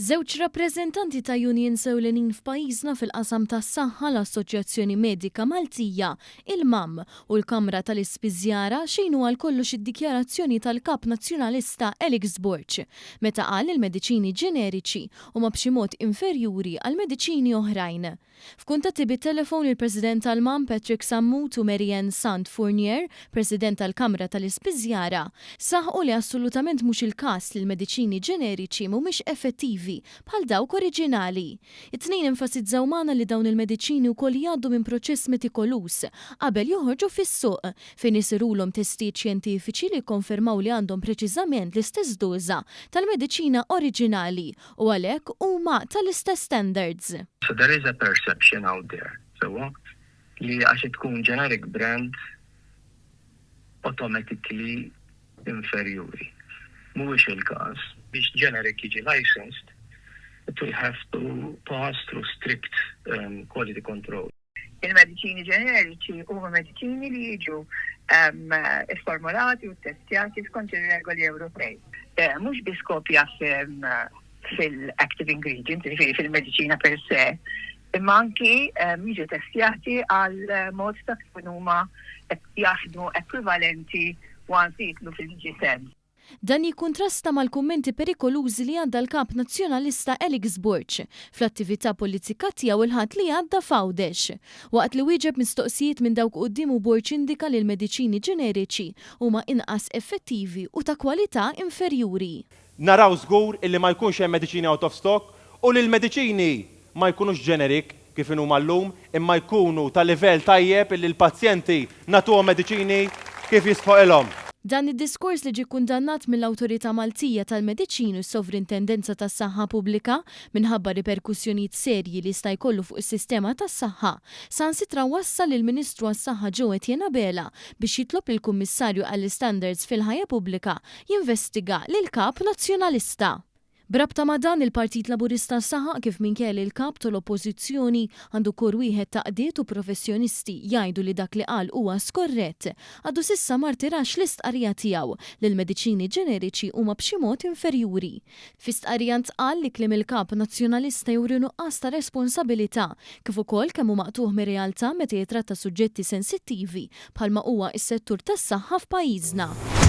Żewġ rappreżentanti ta' unions ewlenin f'pajjiżna fil-qasam tas-saħħa, l-Assoċjazzjoni Medika Maltija, il-MAM, u l-Kamra tal-Ispiżjara xejnu għal kollox id-dikjarazzjoni tal-Kap Nazzjonalista Alex Borg meta qal li l-mediċini ġeneriċi huma b'xi mod inferjuri għal mediċini oħrajn. F'kuntatti bit-telefon il-President tal-MAM Patrick Sammut u Mary Ann Sant Fournier, President tal-Kamra tal-Ispiżjara, saħqu li assolutament mhux il-każ li l-mediċini ġeneriċi mhumiex effettivi bħal dawk oriġinali. It-tnejn enfasizzaw magħna li dawn il-mediċini wkoll jgħaddu minn proċess metikoluż qabel joħorġu fis-suq, fejn isirulhom testijiet xjentifiċi li jikkonfermaw li għandhom preċiżament l-istess doża tal-mediċina oriġinali u għalhekk huma tal-istess standards. So there is a perception out there, sewwa, li għax tkun generic brand automatically inferjuri. Mhuwiex il-każ. Biex generic jiġi licensed, it will have to pass through strict quality control. Il-mediċini ġeneriċi huma mediċini li jiġu fformulati u ttestjati skont ir-regoli Ewropej. Mhux biss kopja fil-active ingredient, jiġifieri fil-mediċina per se, imma anki jiġu testjati għal mod ta' kif huma jaħdmu ekwivalenti once jidħlu fil-ġisem. Dan jikkuntrasta mal-kummenti perikolużi li għadda l-Kap Nazzjonalista Alex Borg fl-attività politika tiegħu l-Ħadd li għadda f'Għawdex. Waqt li wieġeb mistoqsijiet minn dawk quddiemu Borg indika li l-mediċini ġeneriċi huma inqas effettivi u ta' kwalità inferjuri. Naraw żgur illi ma jkunx hemm mediċini out of stock u li l-mediċini ma jkunux generic kif inhuma llum imma jkunu ta' livell tajjeb illi l-pazjenti nagħtuhom mediċini kif jistħoqilhom. Dan id-diskors li ġie kkundannat mill-Awtorità Maltija tal-Mediċini u s-Sovrintendenza tas-Saħħa Pubblika minħabba riperkussjonijiet serji li jista' jkollu fuq is-sistema tas-saħħa, saħansitra wassal lill-Ministru għas-Saħħa Joe Etienne Abela biex jitlob lill-Kummissarju għall-Istandards fil-Ħajja Pubblika jinvestiga lill-Kap Nazzjonalista. B'rabta ma' dan, il-Partit Laburista saħaq kif minkejja li l-Kap tal-Oppożizzjoni għandu kor wieħed ta' qdiet u professjonisti jgħidu li dak li qal huwa skorrett, għadu s'issa ma rtirax l-istqarrija tiegħu li l-mediċini ġeneriċi huma b'xi mod inferjuri. Fi stqarrija ntqal li kliem il-Kap Nazzjonalista juri nuqqas ta' responsabilità kif ukoll kemm hu maqtugħ mir-realtà meta jitratta suġġetti sensittivi bħalma huwa s-settur tas-saħħa f'pajjiżna.